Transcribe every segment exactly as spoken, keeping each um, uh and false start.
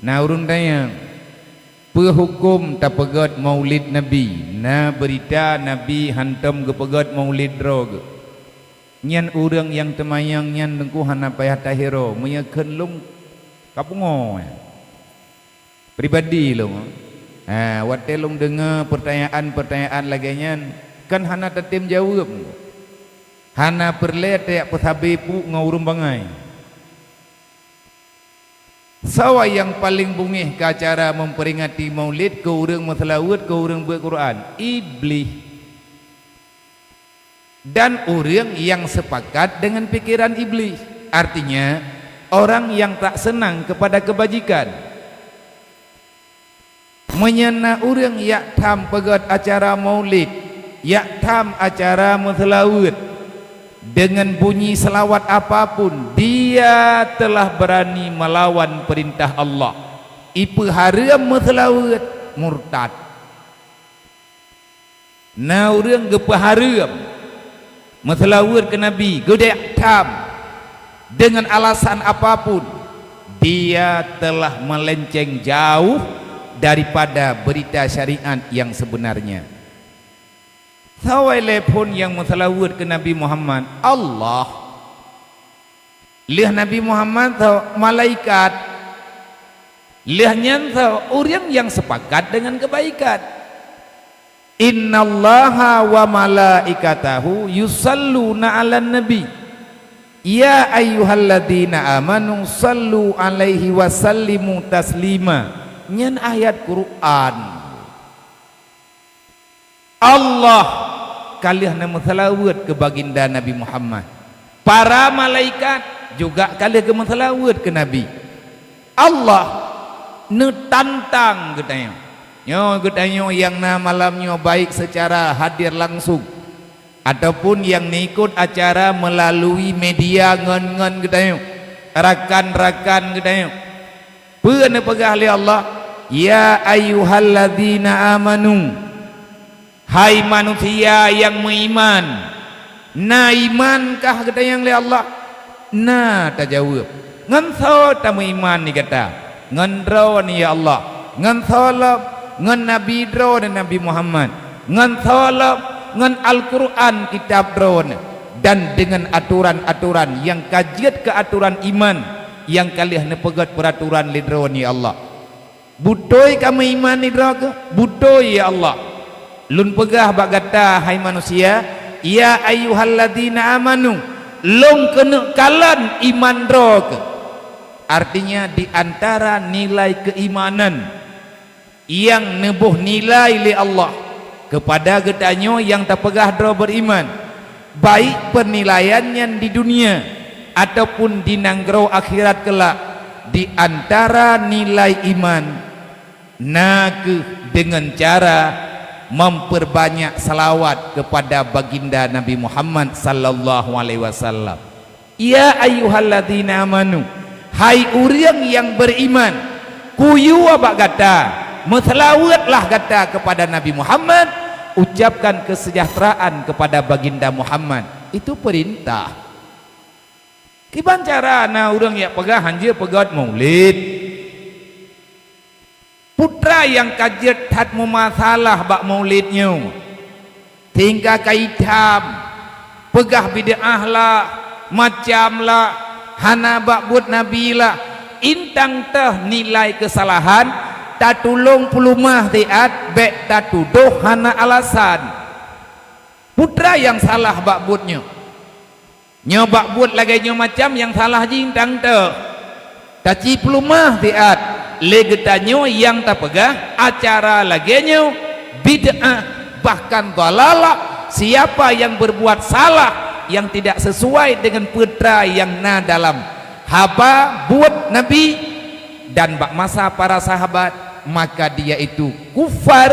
Na ureuëng tanyong, "Peue huköm tapeugét maulid Nabi?" Na beurita Nabi hántom geupeugét maulid droe geuh. Nyan ureuëng nyang teumanyong nyan teungku hana payah tahiroe, meunyoe kheun lôn ka pungoe. Pribadi lôn, ha, watée lôn deungoe peurtanyaan-peurtanyaan lagée nyan, kan hana tatem jaweueb. Hana peureulée tajak peusabe puek ngon ureuëng bangai. Soe nyang paleng beungéh keu acara memperingati maulid, keu ureuëng meuseulaweuet, keu ureuëng beuet Quran? Iblih. Dan ureuëng nyang sepakat dengan pikiran iblih, artinya, orang yang tak senang kepada kebajikan. Meunyoe na ureuëng jak tham peugét acara maulid, jak tham acara meuseulaweuet, dengan bunyi selawat apapun, dia telah berani melawan perintah Allah. Ipeuhareuem meuseulaweuet, murtad. Na ureuëng geupeuhareuem meuseulaweuet keu Nabi, geujak tham dengan alasan apapun, dia telah melenceng jauh daripada berita syariat yang sebenarnya. Soe lé phon nyang meuseulaweuet keu Nabi Muhammad? Allah. Lheueh Nabi Muhammad soe? Malaikat. Lheueh nyan soe? Ureuëng nyang sepakat dengan keubaikan. "Innallaha wa malaikatahu yusalluna 'alan nabi. Ya ayyuhalladzina amanu sallu 'alaihi wa sallimu taslima." Nyan ayat Quran. Allah ka lheueh neumeuseulaweuet keu baginda Nabi Muhammad. Para malaikat juga ka lheueh geumeuseulaweuet keu Nabi. Allah neutantang geutanyoe. Nyoe geutanyoe nyang na malam nyoe, baik seucara hadir langsung ataupun nyang neuikot acara meulalui media ngon-ngon geutanyoe, rakan-rakan geutanyoe. Peue neupeugah lé Allah? "Ya ayyuhalladzina amanu," hai manusia nyang meuiman. Na iman kah geutanyoe lé Allah? Na, tajaweueb. Ngon soe tameuiman di gata? Ngon Droeneuh, ya Allah. Ngon soe lom? Ngon Nabi Droeneuh, Nabi Muhammad. Ngon soe lom? Ngon Al-Quran, kitab Droeneuh, dan deungon atoran-atoran nyang ka jeuet keu atoran iman nyang ka lheueh neupeugét peuratoran lé Droeneuh, ya Allah. Beutôi ka meuiman di droe keuh? Beutôi, ya Allah. Lôn peugah bak gata, hai manusia, "Ya ayyuhalladzina amanu," lôn keuneuk kalon iman droe keuh. Artinya, di antara nilai keimanan nyang neuboh nilai lé Allah keupada geutanyoe nyang tapeugah droe beriman, baik peunilaian nyan di dunia ataupun di nanggroe akhirat keulak, di antara nilai iman na kheueh deungon cara memperbanyak salawat keupada baginda Nabi Muhammad sallallahu alaihi wasallam. "Ya ayyuhalladzina amanu," hai ureuëng nyang beriman, kuyue bak gata, meuseulaweuetlah gata keupada Nabi Muhammad, ucapkan kesejahteraan kepada baginda Muhammad. Itu perintah. Kiban cara na ureuëng jak peugah hanjeuet peugét maulid? Peue teuma nyang ka jeuet that meumasalah bak maulid nyoe? Sehingga ka itam, peugah bid'ah lah, macam lah, hana bak buet Nabi lah, intang teuh nilai keusalahan, tatulông peuleumah siat, bék tatudoh hana alasan. Peue teuma nyang salah bak buet nyoe? Nyoe bak buet lagée nyoe macam nyang salah jih, intang teuh. Taci peuleumah siat lé geutanyoe nyang tapeugah acara lagée nyoe bid'ah, bahkan dhalalah. Siapa yang berbuat salah yang tidak sesuai dengan peue teuma nyang na dalam haba buet Nabi dan bak masa para sahabat, maka dia itu kufar,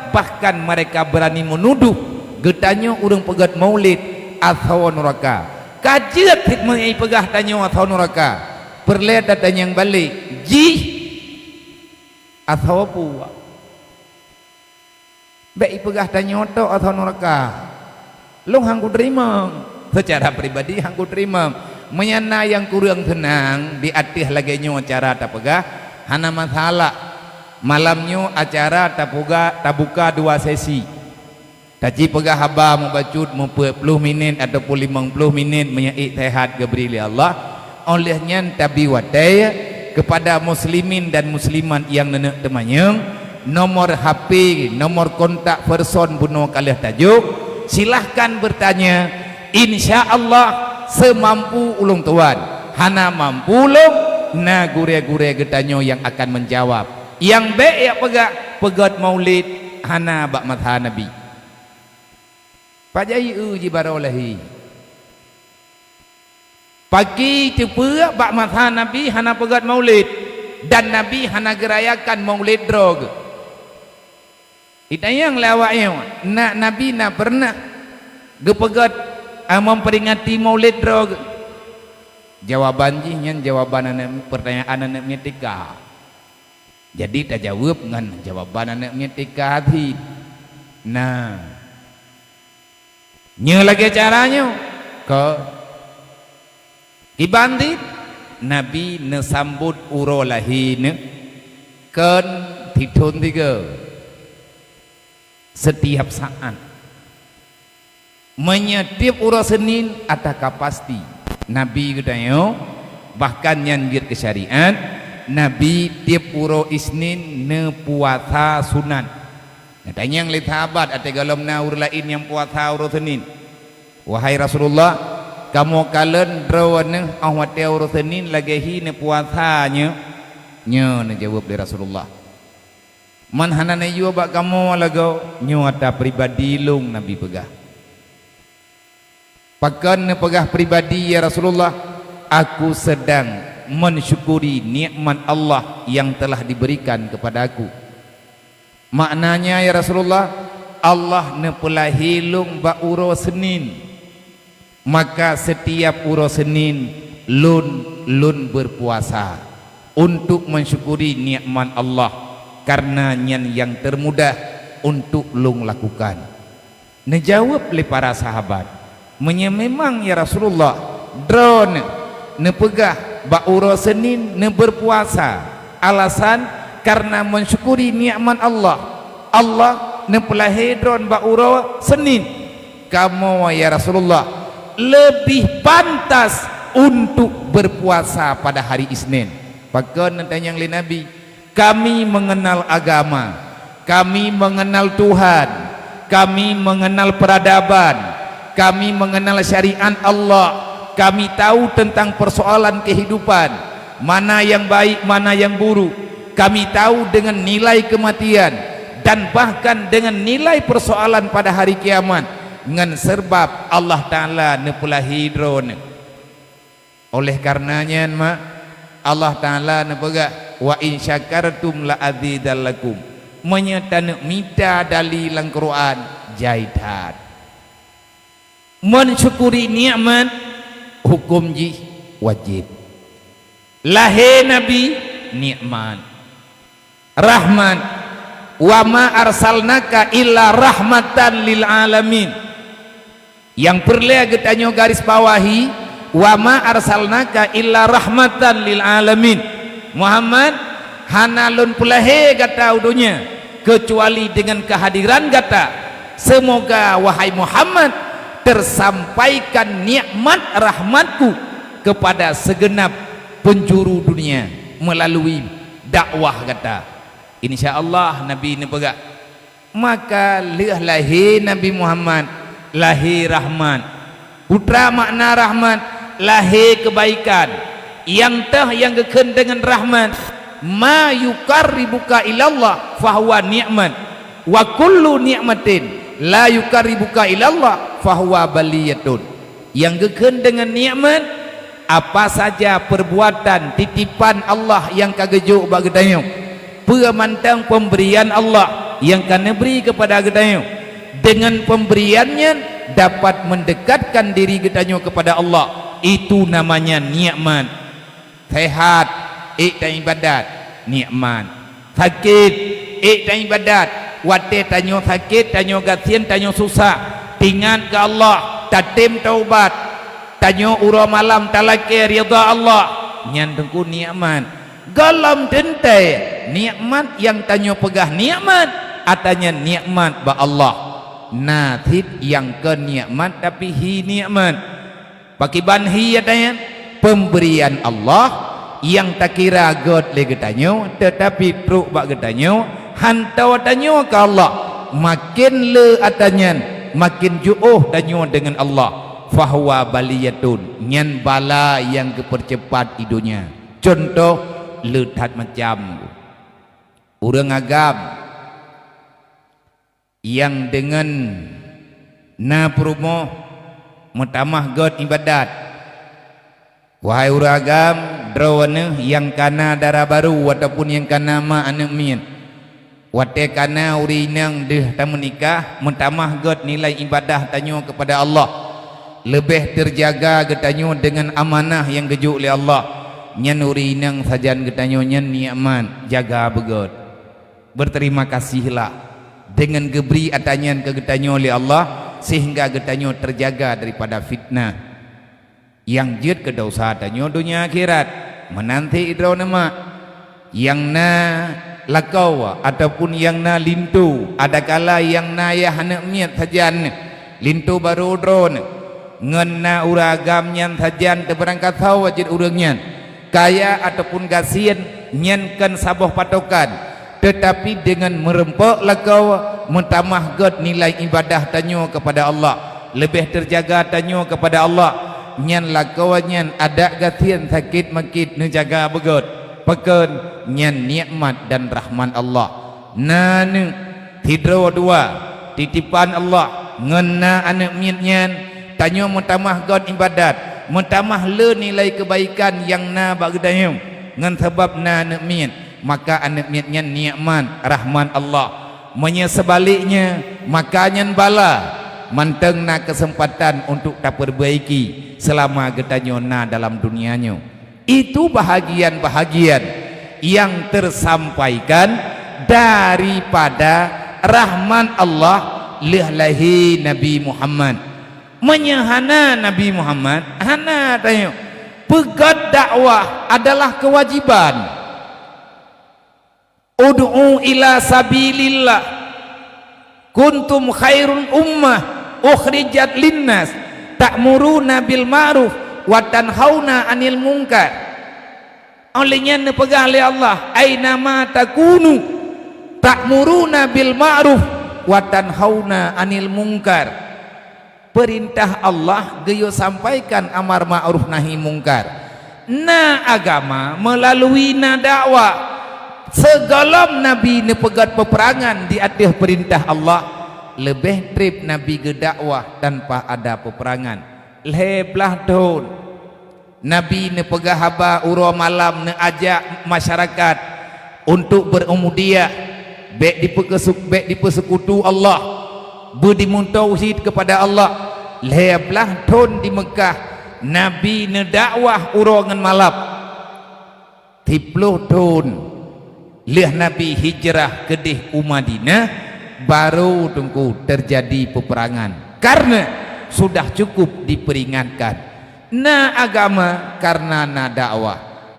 bahkan mereka berani menuduh geutanyoe ureuëng peugét maulid asoe nuraka. Ka jeuet cit meuipeugah tanyoe asoe nuraka, peureulée tatanyong balek, jih asoe peue? Bék ipeugah tanyoe tok asoe nuraka. Lôn han kuteurimong. Seucara pribadi han kuteurimong. Meunyoe na nyang kureueng seunang di ateueh lagée nyoe cara tapeugah, Hana masalah. Malam nyoe acara tapuga-, tabuka dua sesi. Taci peugah haba mubacut mupeue ploh minit ataupun limong ploh minit meunyoe ék seuhat geubri lé Allah. Óh lheueh nyan tabi watée keupada muslimin dan muslimat nyang neuneuk teumanyong, nomor H P, nomor kontak person bunoe ka lheueh tajok. Silahkan bertanya. Insya Allah, seumampu ulôn tuan. Hana mampu lom, na gurée-gurée geutanyoe nyang akan menjawab. Nyang bék jak peugah, peugét maulid hana bak masa Nabi. Pajan eu jibaroe lahé. Pakri teupeue bak masa Nabi hana peugét maulid, dan Nabi hana geurayakan maulid droe geuh. Itanyong lé awak nyoe, na Nabi na peureunah geupeugét, a, memperingati maulid droe geuh? Jawaban jih nyan jawaban aneuëk, peurtanyaan aneuëk miet T K. Jadi tajaweueb ngon jawaban aneuëk miet T K cit. Nah. Nyoe lagée cara nyoe, keu kiban cit Nabi neusambot uroe lahé neuh kon sithon sigoe, setiap saat. Meunyoe tieb uroe Senin, ata ka pasti Nabi geutanyoe, bahkan nyan jeuet keu syariat, Nabi tieb uroe Isnin neupuasa sunat. Geutanyong lé sahabat, até gohlom na ureuëng laén nyang puasa uroe Senin, "Wahai Rasulullah, kamoe kalon droeneuh óh watée uroe Senin lagée hi neupuasa nyoe?" "Nyoe," neujaweueb lé Rasulullah. "Man hana neuyue bak kamoe lagoe, nyoe ata pribadi lôn," Nabi peugah. Pakon neupeugah pribadi, "Ya Rasulullah, aku sedang mensyukuri nikmat Allah yang telah diberikan kepada aku." Maknanya, "Ya Rasulullah, Allah neupeulahé lôn bak uroe Senin, maka setiap uroe Senin lôn, lôn berpuasa untuk mensyukuri nikmat Allah, karena nyan nyang termudah untuk lôn lakukan." Neujaweueb lé para sahabat, "Meunyoe memang, ya Rasulullah, droeneuh neupeugah bak uroe Senin neuberpuasa, alasan karena mensyukuri nikmat Allah, Allah neupeulahé droeneuh bak uroe Senin, kamoe, ya Rasulullah, lebih pantas untuk berpuasa pada hari Isnin." Pakon neutanyong lé Nabi, "Kami mengenal agama, kami mengenal Tuhan, kami mengenal peradaban, kami mengenal syariat Allah, kami tahu tentang persoalan kehidupan, mana yang baik, mana yang buruk. Kami tahu dengan nilai kematian dan bahkan dengan nilai persoalan pada hari kiamat. Ngon seubab Allah Taala neupeulahé droeneuh." Oleh karena nyan, mak, Allah Taala neupeugah, "Wa in syakartum la azidannakum." Meunyoe taneuk mita dali lam Quran, jai that. Mensyukuri nikmat, huköm jih wajéb. Lahé Nabi, nikmat. Rahmat. "Wa ma arsalnaka illa rahmatan lil alamin." Nyang peureulée geutanyoe garis bawahi, "Wa ma arsalnaka illa rahmatan lil alamin." Muhammad, hana lôn peulahé gata u donya keucuali deungon keuhadiran gata. Seumoga, wahai Muhammad, teusampaikan nikmat rahmat-Ku keupada seugeunab peunjuru dunia meulalui dakwah gata. Insya Allah, Nabi neupeugah, maka lheueh lahé Nabi Muhammad, lahé rahmat. Peue makna rahmat? Lahé keubaikan. Nyang teuh nyang geukheun deungon rahmat, "Ma yuqarribuka ilallah fahuwa ni'mat, wa kullu ni'matin la yuqarribuka ilallah fahuwa baliyatun." Nyang geukheun deungon nikmat, apa saja perbuatan titipan Allah nyang ka geujok bak geutanyoe, peue mantong peumberian Allah nyang ka neubri keupada geutanyoe. Deungon peumberian nyan dapat meundekatkan diri geutanyoe keupada Allah, itu namanya nikmat. Sehat, ék taibadat, nikmat. Sakét, ék taibadat. Watée tanyoe sakét, tanyoe gasien, tanyoe susah, teuingat keu Allah, tatem taubat, tanyoe uroe malam talakée ridha Allah, nyan teungku nikmat. Gohlom teuntée nikmat nyang tanyoe peugah nikmat, ata nyan nikmat bak Allah. Na cit nyang kon nikmat tapi hi nikmat. Pakriban hi ata nyan? Pemberian Allah nyang takira gét lé geutanyoe, teutapi trok bak geutanyoe, hantoe tanyoe keu Allah. Maken le ata nyan, maken jiôh tanyoe deungon Allah. Fahuwa baliyatun, nyan bala nyang geupeuceupat di donya. Cuntoh, le that macam ureuëng agam nyang deungon na peurumoh meutamah gét iébadat. Wahai ureuëng agam, droeneuh nyang kana dara barô ataupun nyang kana ma aneuëk miet, watée kana ureuëng inong deuh tameunikah, meutamah gét nilai iébadat tanyoe keupada Allah. Leubeh teujaga geutanyoe deungon amanah nyang geujok lé Allah. Nyan ureuëng inong sajan geutanyoe nyan nikmat, jaga beugét. Berterima kasihlah deungon geubri ata nyan keu geutanyoe lé Allah, sehingga geutanyoe teujaga daripada fitnah nyang jeuet keu desya tanyoe donya akhirat. Meunan cit droeneuh mak, nyang na lakoe ataupun nyang na linto, adakala nyang na yah aneuëk miet sajan linto barô droeneuh, ngon na ureuëng agam nyan sajan teubeurangkasoe jeuet ureuëng nyan, kaya ataupun gasien, nyan kon saboh patokan, teutapi deungon meureumpok lakoe meutamah gét nilai iébadat tanyoe keupada Allah, leubeh teujaga tanyoe keupada Allah. Nyan lakoe nyan adak gasien sakét makét neujaga beugét, pakon nyan nikmat dan rahmat Allah. Na aneuëk sidroe dua titipan Allah, ngon na aneuëk miet nyan, tanyoe meutamah gét iébadat, meutamah le nilai keubaikan nyang na bak geutanyoe, ngon sabab na aneuëk miet, maka aneuëk miet nyan nikmat, rahmat Allah. Meunyoe seubaliknya, maka nyan bala, mantong na keuseumpatan untuk tapeubaiki seulama geutanyoe na dalam donya nyoe. Itu bahagian-bahagian nyang teusampaikan daripada rahmat Allah lheueh lahé Nabi Muhammad. Meunyoe hana Nabi Muhammad, hana tanyoe. Peugét dakwah adalah keuwajiban. Ud'u ila sabilillah. Kuntum khairul ummah ukhrijat linnas, ta'muruna bil ma'ruf wa tanhauna 'anil munkar. Óh lheueh nyan neupeugah lé Allah, "Aina ma takunu, ta'muruna bil ma'ruf wa tanhauna 'anil munkar." Peurintah Allah geuyue sampaikan amar ma'ruf nahi mungkar. Na agama meulalui na dakwah. Sigohlom Nabi neupeugét peupeurangan di ateueh peurintah Allah, leubeh treb Nabi geudakwah tanpa ada peupeurangan. Lhée blaih thon Nabi neupeugah haba uroe malam, neuajak masyarakat untuk beureu'ubudiyah, bék dipeukeuseuk-, bék dipeuseukutu Allah, beudimeuntauhid keupada Allah. Lhée blaih thon di Meukah, Nabi neudakwah uroe ngon malam. Siplôh thon lheueh Nabi hijrah keudeh u Madinah, barô teungku teujadi peupeurangan, kareuna sudah cukup dipeuringatkan. Na agama kareuna na dakwah.